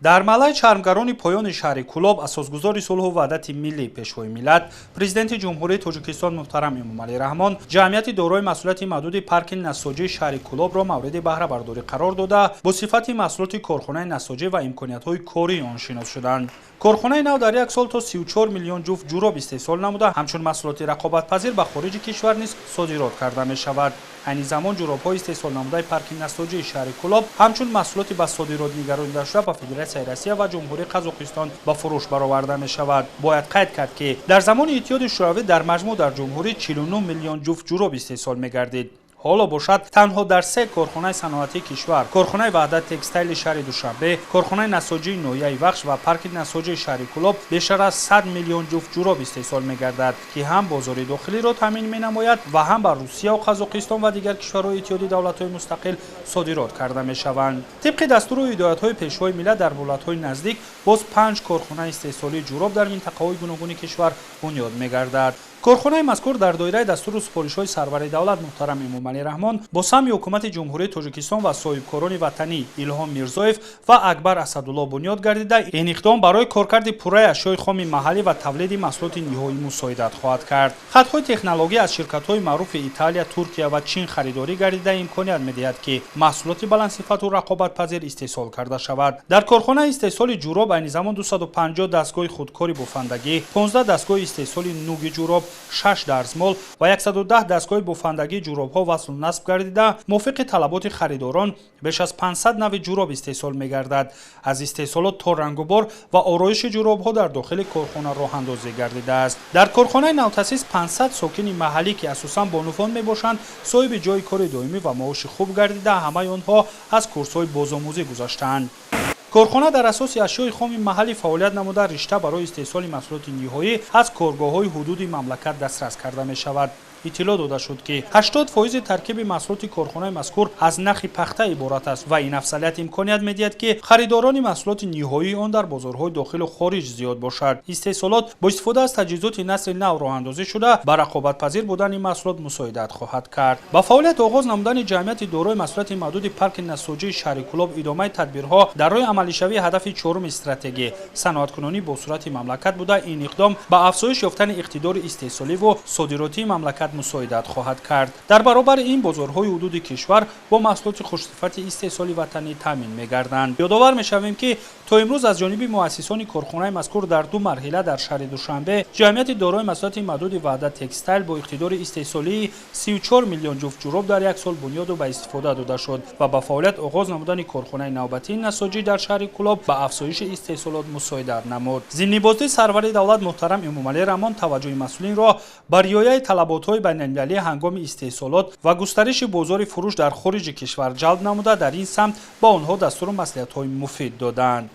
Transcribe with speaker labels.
Speaker 1: Дар маҳаллаи Чармгарони поёни шаҳри Кӯлоб асосгузори сулҳу ваҳдати миллӣ, Пешвои миллат, Президенти Ҷумҳурии Тоҷикистон муҳтарам Эмомалӣ Раҳмон ҷамъияти дорои масъулияти маҳдуди Парки насоҷии шаҳри Кӯлобро мавриди баҳрабардорӣ қарор дода, бо сифати маҳсулоти корхонаи насоҷӣ ва имкониятҳои кории он шинос шуданд. Корхонаи нав дар як сол то 34 миллион ҷуфт ҷуроб истеҳсол намуда, ҳамчун маҳсулоти рақобатпазир ба хориҷи кишвар низ содирот карда мешавад. Айни замон ҷуробҳои истеҳсолнамудаи Парки насоҷии шаҳри Кӯлоб ҳамчун маҳсулоти ба содирот нигаронидашуда ба Федератсияи Россия ва Ҷумҳурии Қазоқистон ба фурӯш бароварда мешавад. Бояд қайд кард, ки дар замони Иттиҳоди Шӯравӣ дар маҷмӯъ дар ҷумҳурӣ 49 миллион ҷуфт ҷуроб истеҳсол мегардид. Ҳоло бошад, танҳо дар се корхонаи саноатии кишвар: корхонаи Ваҳдат Текстайли шаҳри Душанбе, корхонаи насоҷии ноҳияи Вахш ва Парки насоҷии шаҳри Кӯлоб бештар аз 100 миллион ҷуфт ҷуроб истеҳсол мегардад, ки ҳам бозори дохилиро таъмин менамояд ва ҳам ба Русияу Қазоқистон ва дигар кишварҳои Иттиҳоди Давлатҳои Мустақил содирот карда мешаванд. Тибқи дастуру ҳидоятҳои Пешвои миллат, дар муҳлатҳои наздик боз панҷ корхонаи истеҳсолии ҷуроб дар минтақаҳои гуногуни кишвар бунёд мегардад. Корхонаи мазкур дар доираи дастуру супоришҳои сарвари давлат муҳтарам Эмомалӣ Раҳмон бо саҳми ҳукумати Ҷумҳурии Тоҷикистон ва соҳибкорони ватанӣ Илҳом Мирзоев ва Акбар Асадулло бунёд гардида, ин иқдом барои коркарди пурраи ашёи хоми маҳаллӣ ва тавлиди маҳсулоти ниҳоӣ мусоидат хоҳад кард. Хатҳои технологӣ аз ширкатҳои маъруфи Италия, Туркия ва Чин харидорӣ гардида, имконият медиҳад, ки маҳсулоти баландсифату рақобатпазир истеҳсол карда шавад. Дар корхонаи истеҳсоли ҷуроб айни замон 250 дастгоҳи худкори бофандагӣ, 15 дастгоҳи истеҳсоли нуги ҷуроб, 6 дарзмол ва 110 дастгоҳи бофандагии ҷуробҳо васлу насб гардида, мувофиқи талаботи харидорон беш аз 500 нави ҷуроб истеҳсол мегардад. Аз истеҳсолот то рангубор ва ороиши ҷуробҳо дар дохили корхона роҳандозӣ гардидааст. Дар корхонаи навтасис 500 сокини маҳаллӣ, ки асосан бонувон мебошанд, соҳиби ҷойи кори доимӣ ва маоши хуб гардида, ҳамаи онҳо аз курсҳои бозомӯзӣ гузаштаанд. Корхона дар асоси ашёи хоми маҳаллӣ фаъолият намуда, ришта барои истеҳсоли маҳсулоти ниҳоӣ аз коргоҳҳои ҳудуди мамлакат дастрас карда мешавад. Иттилоъ дода шуд, ки 80 фоизи таркиби маҳсулоти корхонаи мазкур аз нахи пахта иборат аст ва ин афзалият имконият медиҳад, ки харидорони маҳсулоти ниҳоии он дар бозорҳои дохилу хориҷ зиёд бошад. Истеҳсолот бо истифода аз таҷҳизоти насли нав роҳандозӣ шуда, ба рақобатпазир будани маҳсулот мусоидат хоҳад кард. Ба фаъолият оғоз намудани ҷамъияти дорои масъулияти маҳдуди Парки насоҷии шаҳри Кӯлоб идомаи тадбирҳо дар роҳи амалишавии ҳадафи чоруми стратегӣ, саноаткунонӣ бо суръати мамлакат буда, ин иқдом ба афзоиш ёфтани иқтидори истеҳсоливу содиротии мамлакат мусоидат хоҳад кард. Дар баробари ин бозорҳои ҳудуди кишвар бо маҳсулоти хушсифати истеҳсоли ватанӣ таъмин мегарданд. Ёдовар мешавем, ки то имрӯз аз ҷониби муассисони корхонаи мазкур дар ду марҳила дар шаҳри Душанбе ҷамъияти дорои масъулияти маҳдуди Ваҳдат Текстайл бо иқтидори истеҳсолии 34 миллион ҷуфт ҷуроб дар як сол бунёду ба истифода дода шуд ва ба фаъолият оғоз намудани корхонаи навбатии насоҷӣ дар шаҳри Кӯлоб ба афзоиши истеҳсолот мусоидат намуд. Зимни боздид сарвари давлат муҳтарам Эмомалӣ Раҳмон таваҷҷӯҳи масъулинро ба риояи талаботҳои байналмилалӣ ҳангоми истеҳсолот ва густариши бозори фурӯш дар хориҷи кишвар ҷалб намуда, дар ин самт ба онҳо дастуру маслиҳатҳои муфид доданд.